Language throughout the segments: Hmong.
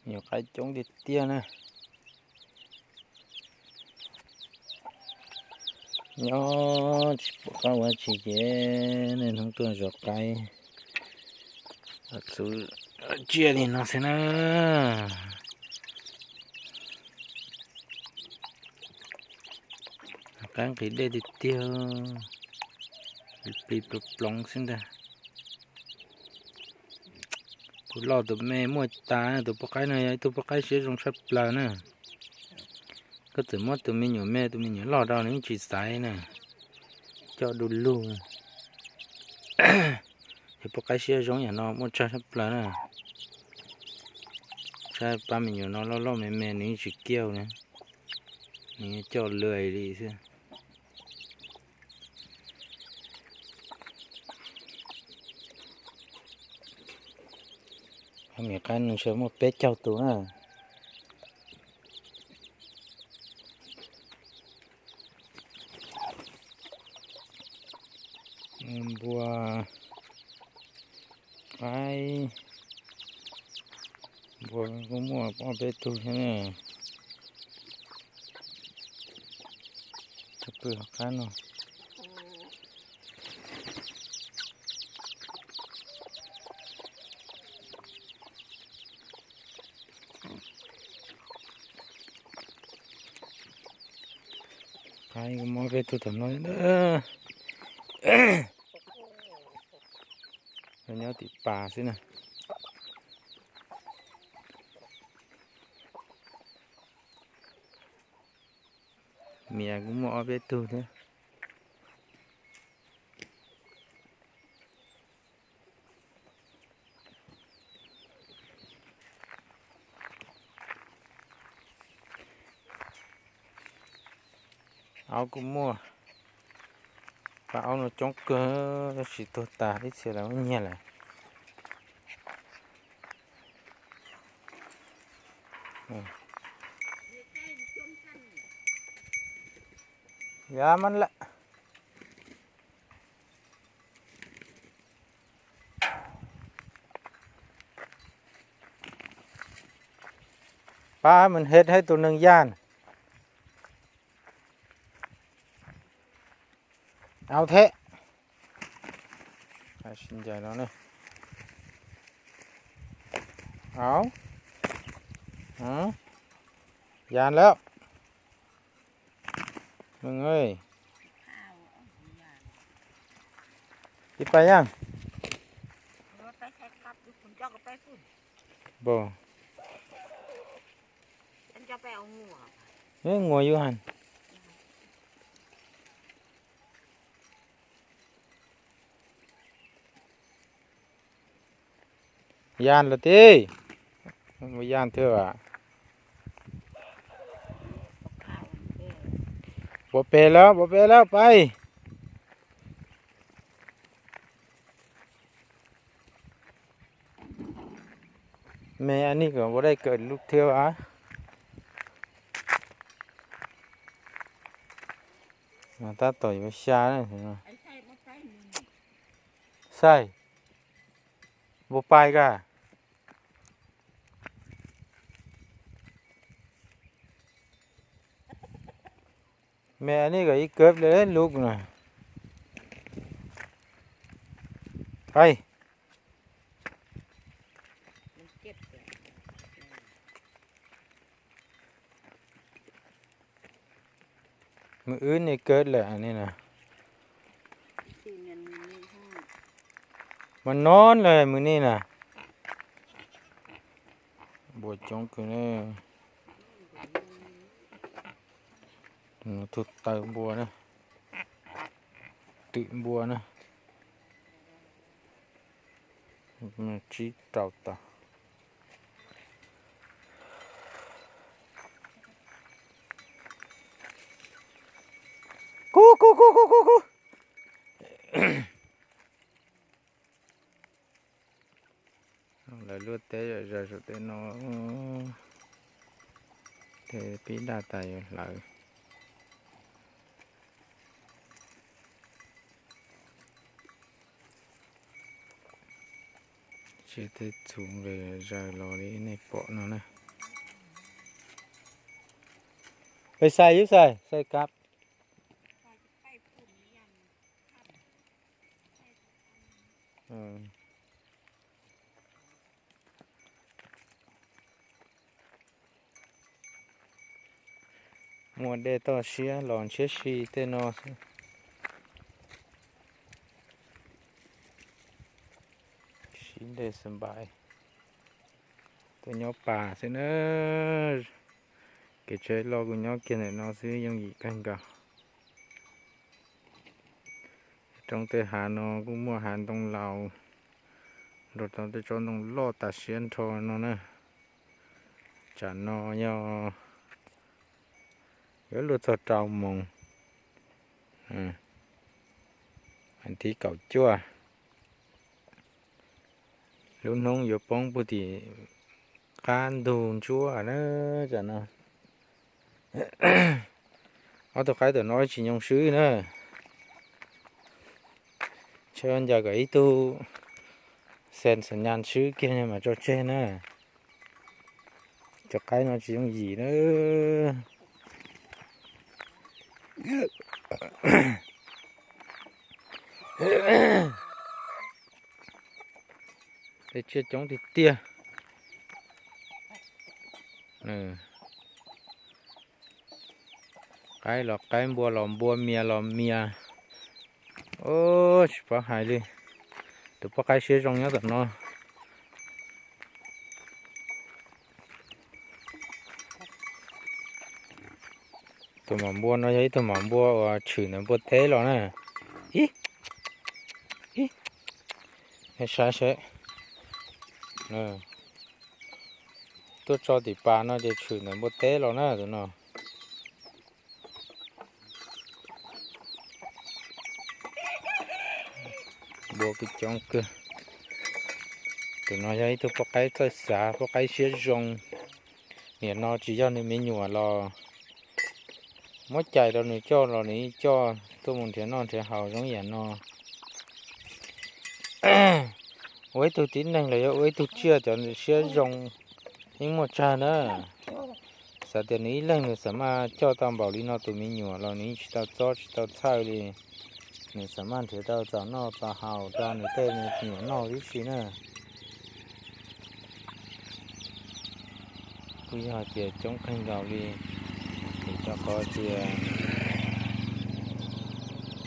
Nyuam qaib coob tiag tiag na. Nyob tsis pom qab ua tsi ces niaj hnub tuaj zov qaib, txuv tsiaj li no xwb na. Qaib nqhis dej tiag tiag, plis ploov ploov xwb ntag. Tus loj tus me muaj tas, tus poj qaib no yog ib tug poj qaib siab zoo tshaj plaws na. Koj txawm muab tus me nyuam me tus me nyuam loj rau nws yeej tsis xaiv na, coj du lug. Yog poj qaib siab zoo yam no muaj tsawg tshaj plaws na. Saib pab me nyuam no loj loj me me nws yeej tsis kiaj na, nws coj lwj li xwb. Ob niam qaib no ntshe muaj peb caug tus na. Npua, qaib, npua kuj muaj ob peb tug thiab na. Tus pw hauv qab no. Qaib kuj muaj peb tug tom no. Nyob tim pas xwb na. Mias kuj muaj ob peb tug thiab. Aub kuj muaj, pab aub no coob kawg, tab sis tuag tas ib txhia lawm, muab nyiag lawm. Yav mas lawm. Pab mas hes hais tus neeg yaj. Au thiab. Sib ncaim no ne. Au. Yaj lawm. Meej, ib pab yaj. Nguas yus has. Yaj lawm tib. Yaj thiab. Puas pem lawm, puas pem lawm pais. Me a nig kom ua dai kawm lub thiab as. Tab tom yuav xya. Saib, puas pais kag. Me a nig kom ib kawm le lub na. Pais. Mws wb nej kawm lawm ne na. Mas no lawm mws nej na. Npua coob kawg ne. Tug taw npua na. Twm npua na. Tsib rau tau. Kub kub kub kub kub kub. Lawv luaj teb zom zaws saum tej no, tej pib daj tas yuav hlawv. Tsis tej txhuv nqes zaws los li nej pom no na. Xais yub xais, xais kab. Muaj dej toj siab los ntshiab si tej no xwb. Sib dej xas npais, tuaj nyob pas xwb na. Kev tsheb loj kuj nyob kiag ntawm no xwb yooj yim kawg nkaus. Roob tej hav no kuj muaj hav ntoo laus, nrog rau tej tsob ntoo loj tas siab nrho no na. Tsam no yog yuav luag txog rau moos, thib kaum cuaj, lub hnub yuav poob puag tim qab ntug ntsuab na. Tsam no ob tug qaib tom no tsis nyoo swb na. Ntshe ncaws kom ib tug xees xam nyas swb kiag mas tso tseg na. Cov qaib no tsis yooj yim na. Tej tsiaj coob tiag tiag. Qaib los qaib, npua los npua, mias los mias. Tsis paub hais li. Tus poj qaib siab zoo nyob tom no. Tus maum npua no yog ib tug maum npua uas tshwm ntawm npua teb los na. Ib, ib, saib seb. Tuaj tso tim pas no ces tshwm ntawm npua teb los na tus no. Npua kuj coob kawg. Tus no yog ib tug poj qaib txawj xav, poj qaib siab zoo. Niam no tsis yog nws me nyuam los muab cais rau nws coj los nws yeej coj tuaj mus nrhiav noj nrhiav haus zoo yam no. Ua ib tug tib neeg los yog ua ib tug tsiaj cov siab zoo yeej muaj tsawg na. Xav tias nws ib leeg nws xam maj coj tau npaum li no tus me nyuam los nws yeej tsis tau txob tsis tau txhawj li. Nws xam maj nrhiav tau txaus noj txaus haus rau nws tej me nyuam noj tib si na. Kuj yog hais tias coob kawg nkaus li, vim rau qhov tias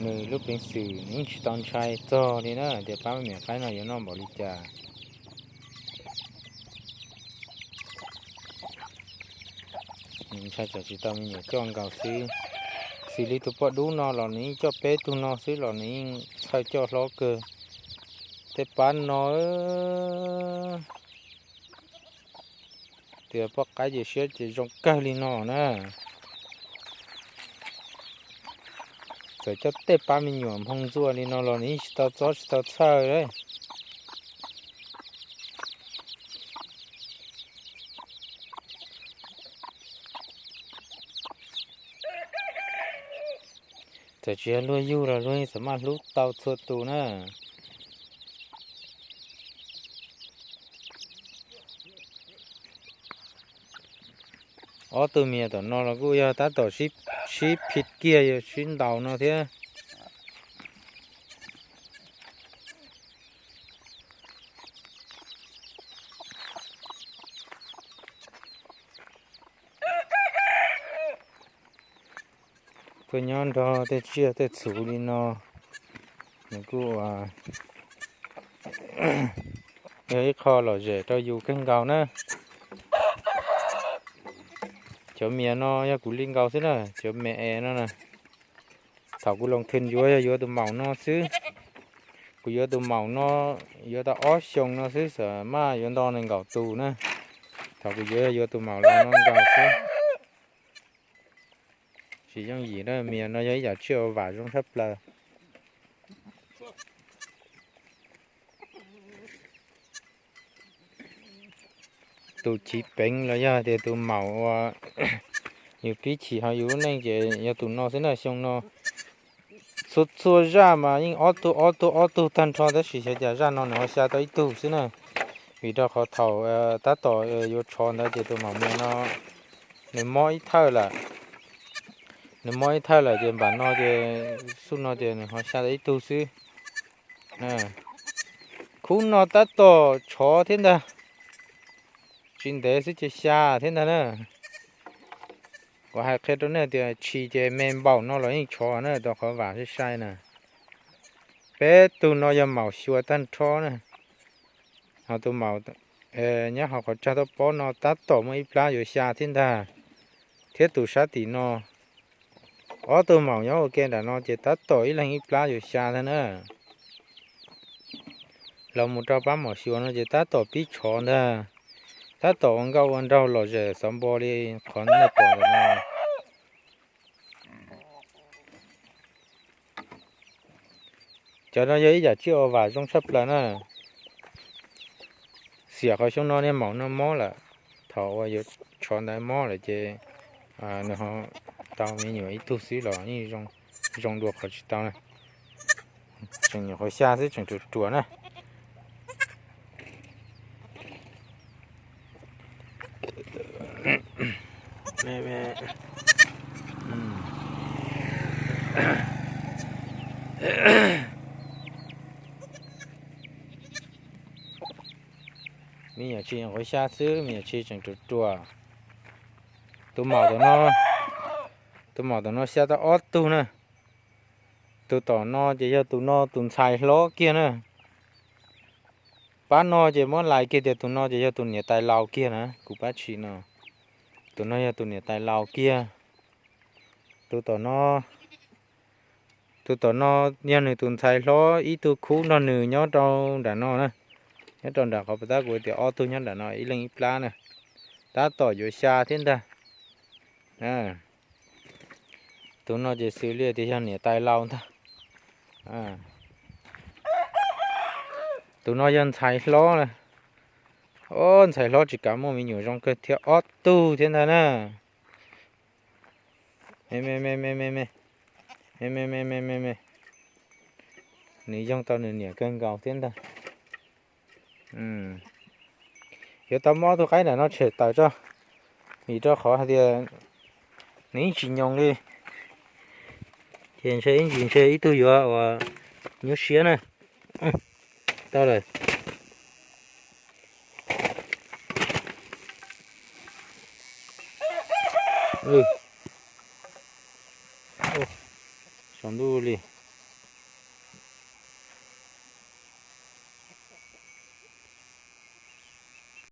nws lub peev xwm nws yeej tsis tau ntshai txog li na tias pab me nyuam qaib no yuav noj npaum li cas. Nws ntshai tsam tsis tau me nyuam coj nkaus xwb. Xws li tus poj dub no los nws yeej coj peb tug no xwb los nws yeej txhawj coj hlob kawg. Tej pab no tias poj qaib ces siab ces zoo kawg li no na. Txawm coj tej pab me nyuam nphoo ntxuaj li no los nws yeej tsis tau txob tsis tau txhawj li. Txawm tsis yog luag yug los luag yeej xam maj hlub tau txhua tus na. Ob tug mias tom no los kuj yog tab tom sib phim kiag yog sib ntaus no thiab. Tuaj nyob nrog tej tsiaj tej txhu li no, nws kuj yog ib qho lom zem rau yus kawg nkaus na. Cov mias no yog kuv li nkaus xwb na, cov mias es no na. Thaum kuv los thwm yuav yog yuav tus maum no xwb. Kuv yuav tus maum no, yuav tau ob xyoos no xwb xam maj yuav nto nees nkaum tus na. Thaum kuv yuav yog yuav tus maum los no nkaus xwb. Tsis yooj yim na, mias no yog ib yam tsiaj uas vam zoo tshaj plaws. Tus chiv peev los yog tias tus maum uas yus pib chim hauv yus lub neej ces yog tus no xwb na. Xyoo no txhua txhua zaj mas yeej ob tug ob tug ob tug tag nrho, tab sis xyov cas zaj no nws ho xya tau ib tug xwb na. Vim rau qhov thaum tab tom yuav tshov ntawd ces tus maum mias no nws mob ib thawj lawm. Nws mob ib thawj lawm ces npam no ces xub no ces nws ho xya tau ib tug xwb. Khub no tab tom tshov thiab ntag, tsis ntev xwb ces xya thiab ntag na. Kuv hais qhia rau nej tias tshis ces me npaum no los yeej tshov na, rau qhov vam sai sai na. Peb tug no yog maum xyuas tag nrho na, ho tus maum nyob hauv qhov tsag tuaj pob no tab tom muaj ib plab yuav xya thiab ntag, thiab tus sab tim no. Ob tug maum nyob ua ke nram no ces tab tom ib leeg ib plab yuav xya ntag na. Los mus rau pab maum xyuas no ces tab tom pib tshov ntag, tab tom ua nkauj ua nraug lom zem xov npo li qhov nej pom ntawm no. Cov no yog ib yam tsiaj uas vam zoo tshaj plaws na. Xiam qhov xyoo no niag maum no mob lawm, thaum uas yuav tshov ntawd mob lawm ces nws ho tau me nyuam ib tug xwb los yeej zoo dua qhov tsis tau na. Tseem nyuam qhuav xya xwb tseem ruam ruam na. Me nyuam tshis nyuam qhuav xya xwb, me nyuam tshis tseem ruam ruam. Tus maum tom no, tus maum tom no xya tau ob tug na. Tus tom no ces yog tus no tus ntxhais hlob kiag na. Pab no ces muab lais kiag tias tus no ces yog tus niam tais laus kiag na, kuv pab tshis no. Tus no yog tus niam tais laus kiag. Tus tom no, tus tom no yog nws tus ntxhais hlob ib tug khub nrog nws nyob rau nram no na. Nyob rau nram qhov puas tab kuv tias ob tug nyob nram no ib leeg ib plab na. Tab tom yuav xya thiab ntag. Tus no ces xws li tias yog niam tais laus ntag. Tus no yog ntxhais hlob na. Ob, ntxhais hlob tsis kav muaj me nyuam zoo kawg thiab ob tug thiab ntag na. Me me me me me me me me me me me me. Nws yoog tau nws niam kawg nkaus thiab ntag. Yuav tau muab ob tug qaib nram no tshem tawm tso, vim rau qhov hais tias nws yeej tsis nyoos li. Ces ntshe ib ntsis ntshe ib tug yuav uas nyuaj siab na. Tau lawm. Saum ntuj li.